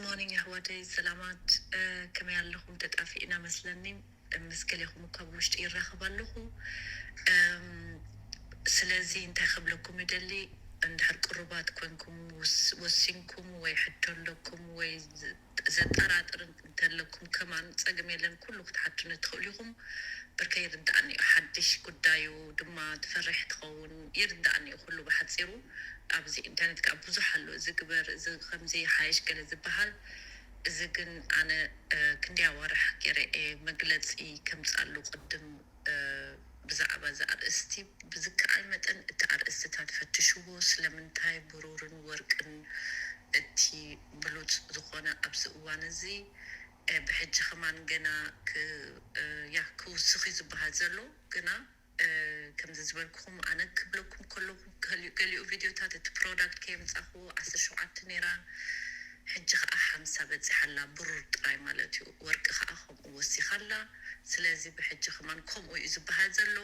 ሞርኒንግ ኣሕዋተይ፣ ሰላማት። ከመይ ኣለኹም? ተጣፊእና መስለኒ። ምስ ገሌኹም እኳ ብውሽጢ ይራኸብ ኣለኹ። እም፣ ስለዚ እንታይ ክብለኩም ይደሊ፣ እንድሕር ቅሩባት ኮንኩም፣ ወስ- ወሲንኩም ወይ ሕቶ ኣለኩም ወይ ዝ- ዘጠራጥር እንተለኩም ከማን ጸገም የለን፣ ኩሉ ክትሓቱኒ ትኽእሉ ኢኹም። ብርከ ይርዳእኒ እዩ፣ ሓድሽ ጉዳዩ ድማ ትፈርሕ ትኸውን፣ ይርዳእኒ እዩ ኩሉ ብሓጺሩ። ኣብዚ ኢንተርነት ከዓ ብዙሕ ኣሎ፣ እዚ ግበር፣ እዚ ከምዚ ሓይሽ ገለ ዝበሃል። እዚ ግን ኣነ ክንደይ ኣዋርሕ ገይረ እየ መግለጺ ከምጻሉ ቅድም ብዛዕባ እዚ ኣርእስቲ። ብዝከኣል መጠን እቲ ኣርእስትታት ፈትሽዎ። ስለምንታይ ብሩርን ወርቅን እቲ ብሉጽ ዝኾነ ኣብዚ እዋን እዚ፣ ብሕጂ ከማን ገና ያ ክውስኽ እዩ ዝበሃል ዘሎ። ግና ከምዚ ዝበልኩኹም ኣነ ክብለኩም ከለኹ፣ ገሊኡ ቪድዮታት እቲ ፕሮዳክት ከየምጻኹ ዓሰርተ ሸውዓተ ነይራ፣ ሕጂ ከዓ ሓምሳ በፂሓ ኣላ፣ ብሩር ጥራይ ማለት እዩ። ወርቂ ከዓ ከምኡ ወሲኻ ኣላ። ስለዚ ብሕጂ ከማን ከምኡ እዩ ዝበሃል ዘሎ።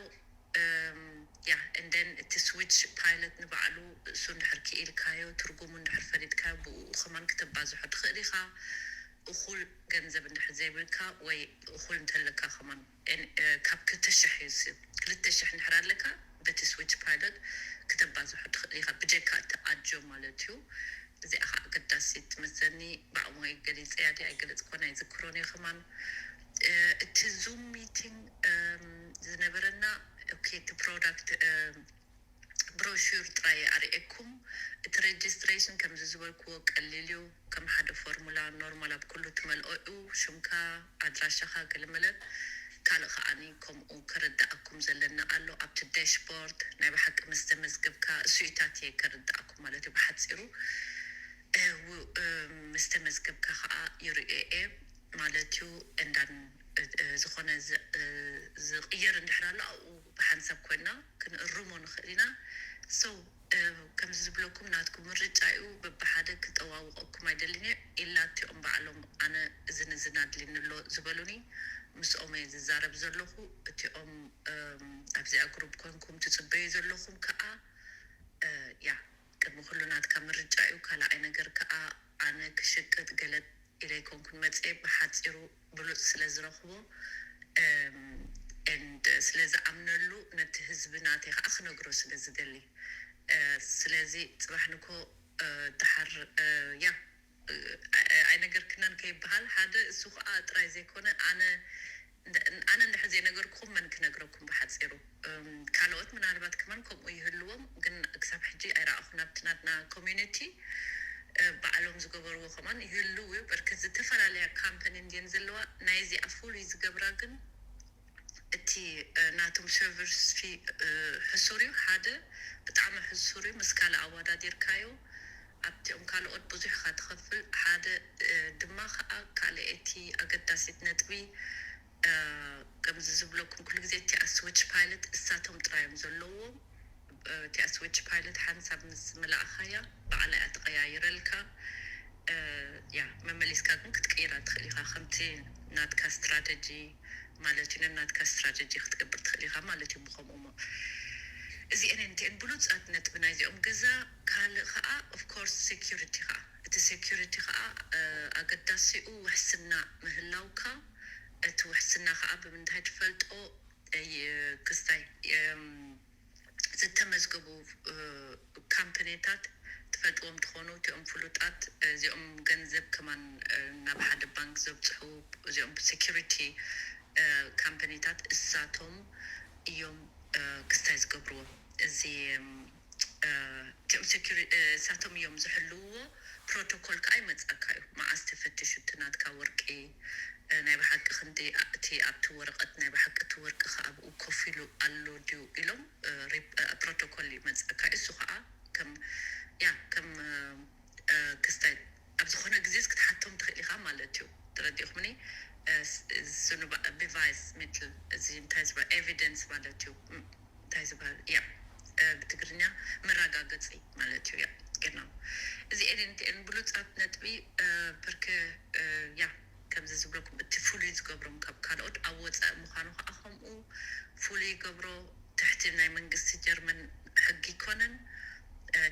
ያ እንደን እቲ ስዊች ፓይለት ንባዕሉ እሱ እንድሕር ክኢልካዮ፣ ትርጉሙ እንድሕር ፈሊጥካዮ፣ ብኡ ከማን ክተባዝሖ ትኽእል ኢኻ። እኹል ገንዘብ እንድሕር ዘይብልካ ወይ እኹል እንተለካ ከማን ካብ ክልተ ሽሕ እዩ ዝስብ። ክልተ ሽሕ እንድሕር ኣለካ በቲ ስዊች ፓይለት ክተባዝሖ ትኽእል ኢኻ፣ ብጀካ እቲ ኣጆ ማለት እዩ። እዚኣ ከዓ ኣገዳሲት ትመስለኒ። ብኣሞይ ገሊፀያ ድየ ኣይገለፅኩን ኣይዝክሮን እየ ከማን። እቲ ዙም ሚቲንግ ዝነበረና፣ ኦኬ፣ እቲ ፕሮዳክት ብሮሹር ጥራይ ኣርእየኩም። እቲ ሬጅስትሬሽን ከምዚ ዝበልክዎ ቀሊል እዩ። ከም ሓደ ፎርሙላ ኖርማል ኣብ ኩሉ ትመልኦ እዩ። ሽምካ፣ ኣድራሻኻ፣ ገለመለ። ካልእ ከዓኒ ከምኡ ከረዳኣኩም ዘለና ኣሎ ኣብቲ ዳሽቦርድ። ናይ ብሓቂ ምስ ተመዝገብካ እሱኢታት እየ ከረዳኣኩም ማለት እዩ ብሓፂሩ። እ፣ ው- እ፣ ምስ ተመዝገብካ ከዓ ይርእዮ እየ ማለት እዩ። እንዳን እ፣ እ፣ ዝኾነ ዝ- እ፣ ዝቕየር እንድሕር ኣሎ ኣብኡ ብሓንሳብ ኮይና ክንእርሞ ንኽእል ኢና። So እ፣ ከምዚ ዝብለኩም ናትኩም ምርጫ እዩ። በብሓደ ክጠዋውቐኩም ኣይደልን እየ። ኢላ እቲኦም ባዕሎም ኣነ እዝን እዝን ኣድልኒ ኣሎ ዝበሉኒ ምስኦም እየ ዝዛረብ ዘለኹ። እቲኦም እም፣ ኣብዚኣ ግሩፕ ኮንኩም ትጽበዩ ዘለኹም ከዓ እ፣ ያ ቅድሚ ኩሉ ናትካ ምርጫ እዩ። ካልኣይ ነገር ከዓ ኣነ ክሽቅጥ ገለ ኢለ ኣይኮንኩን መፅየ፣ ብሓፂሩ ብሉፅ ስለ ዝረኽቦ እም፣ and ስለ ዝኣምነሉ ነቲ ህዝቢ ናተይ ከዓ ክነግሮ ስለ ዝደሊ እ፣ ስለዚ ፅባሕ ንኮ እ፣ ድሓር እ፣ ያ እ፣ ኣይ- ኣይነገርክናን ከይበሃል ሓደ እሱ ከዓ ጥራይ ዘይኮነ ኣነ እንደ- ኣነ እንድሕር ዘይነገርኩኹም መን ክነግረኩም ብሓፂሩ። እም፣ ካልኦት ምናልባት ከማን ከምኡ ይህልዎም፣ ግን ክሳብ ሕጂ ኣይረኣኹን ኣብቲ ናትና ኮሚዩኒቲ እ፣ ባዕሎም ዝገበርዎ ከማን ይህልው እዩ። በርከት ዝተፈላለያ ካምፓኒ እንድየን ዘለዋ። ናይዚኣ ፍሉይ ዝገብራ ግን እቲ እ፣ ናቶም ሰርቨርስ ፊ እ፣ ሕሱር እዩ። ሓደ ብጣዕሚ ሕሱር እዩ ምስ ካልእ ኣወዳዲርካዮ። ኣብቲኦም ካልኦት ብዙሕ ኢኻ ትኸፍል። ሓደ እ፣ ድማ ከዓ ካልእ እቲ ኣገዳሲት ነጥቢ እ፣ ከምዚ ዝብለኩም ኩሉ ግዜ እቲኣ ስዊች ፓይለት እሳቶም ጥራዮም ዘለዎም። እ፣ እቲኣ ስዊች ፓይለት ሓንሳብ ምስ ምልኣኻያ ባዕላ እያ ትቐያይረልካ። እ፣ ያ መመሊስካ ግን ክትቅይራ ትኽእል ኢኻ፣ ከምቲ ናትካ ስትራተጂ ማለት እዩ። ነናትካ ስትራተጂ ክትገብር ትኽእል ኢኻ ማለት እዩ። ብኸምኡ እሞ እዚአን እንቲአን ብሉፃት ነጥቢ ናይዚኦም ገዛ። ካልእ ከዓ ኦፍኮርስ ሴኪሪቲ ከዓ፣ እቲ ሴኪሪቲ ከዓ እ፣ ኣገዳሲኡ ውሕስና ምህላውካ። እቲ ውሕስና ከዓ ብምንታይ ትፈልጦ? እ፣ ክስታይ እም፣ ዝተመዝገቡ እ፣ ካምፓኒታት ትፈልጥዎም ትኾኑ፣ እቲኦም ፍሉጣት እዚኦም ገንዘብ ከማን እ፣ ናብ ሓደ ባንክ ዘብፅሑ፣ እዚኦም ሴኪሪቲ እ፣ ካምፓኒታት እሳቶም እዮም እ፣ ክስታይ ዝገብርዎ። እዚ እም፣ እ፣ እቲኦም ሴኪሪ እ፣ እሳቶም እዮም ዝሕልውዎ። ፕሮቶኮል ከዓ ይመፅኣካ እዩ፣ መዓስ ተፈቲሹ እቲ ናትካ ወርቂ እ፣ ናይ ብሓቂ ክንዲ ኣ- እቲ ኣብቲ ወረቐት ናይ ብሓቂ እቲ ወርቂ ከዓ ኣብኡ ኮፍ ኢሉ ኣሎ ድዩ ኢሎም እ፣ ሪፕ- እ፣ ፕሮቶኮል ይመፅኣካ እዩ። እሱ ከዓ ከም ያ ከም እ፣ እ፣ ክስታይ ኣብ ዝኾነ ግዜስ ክትሓቶም ትኽእል ኢኻ ማለት እዩ። ተረዲእኹምኒ? እ፣ ስ- ዝንባ- ቢቫይስ ሜትል እዚ እንታይ ዝበሃል ኤቪደንስ ማለት እዩ። ም- እንታይ ዝበሃል ያ እ፣ ብትግርኛ መረጋገፂ ማለት እዩ። ያ ግን እዚ ኤደንቲኤን ብሉፃት ነጥቢ እ፣ ብርክ እ፣ ያ ከምዚ ዝብለኩም እቲ ፍሉይ ዝገብሮም ካብ ካልኦት ኣብ ወፃኢ ምዃኑ ከዓ ከምኡ ፍሉይ ይገብሮ። ትሕቲ ናይ መንግስቲ ጀርመን ሕጊ ይኮነን።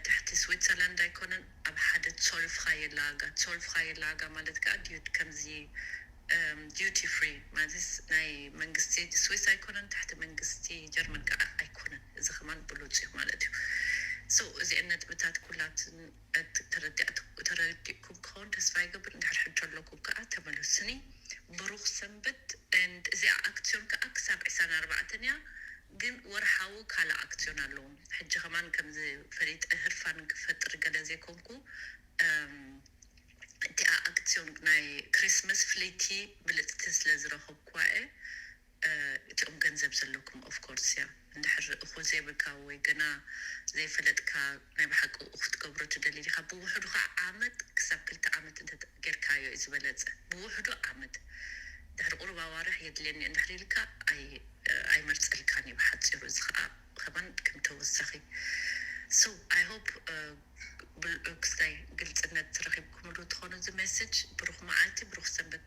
ትሕቲ ስዊትዘርላንድ ኣይኮነን፣ ኣብ ሓደ ሶልፍኻየ ላጋ። ሶልፍኻየ ላጋ ማለት ከዓ ከምዚ ዲዩቲ ፍሪ ማለት ናይ መንግስቲ ስዊስ ኣይኮነን፣ ትሕቲ መንግስቲ ጀርመን ከዓ ኣይኮነን። እዚ ከማን ብሉፅ እዩ ማለት እዩ። እዚአን ነጥብታት ኩላትን ተረዲእኩም ክኸውን ተስፋ ይገብር። እንድሕር ሕቶ ኣለኩም ከዓ ተመለሱኒ። ብሩኽ ሰንበት። እዚኣ ኣክሲዮን ከዓ ክሳብ ዕስራን ኣርባዕተን እያ፣ ግን ወርሓዊ ካልእ ኣክሲዮን ኣለዎም። ሕጂ ከማን ከምዚ ፈሊጠ ህርፋን ክፈጥር ገለ ዘይኮንኩ፣ እቲኣ ኣክሲዮን ናይ ክሪስመስ ፍሊቲ ብልፅቲ ስለ ዝረኸብኩዋ እየ። እቲኦም ገንዘብ ዘለኩም ኦፍኮርስ እያ። እንድሕር እኹል ዘይብልካ ወይ ገና ዘይፈለጥካ ናይ ብሓቂ እኹ ክትገብሮ ትደሊ ዲኻ፣ ብውሕዱ ከዓ ዓመት ክሳብ ክልተ ዓመት እንተጌርካዮ እዩ ዝበለፀ። ብውሕዱ ዓመት፣ ድሕሪ ቁሩብ ኣዋርሕ የድልየኒ እንድሕር ኢልካ ኣይመርፀልካን እዩ ብሓፂሩ። እዚ ከዓ ከማን ከም ተወሳኺ። So I hope ክስታይ ግልፅነት ረኺብኩምሉ ትኾኑ እዚ ሜሴጅ። ብሩኽ መዓልቲ፣ ብሩኽ ሰንበት።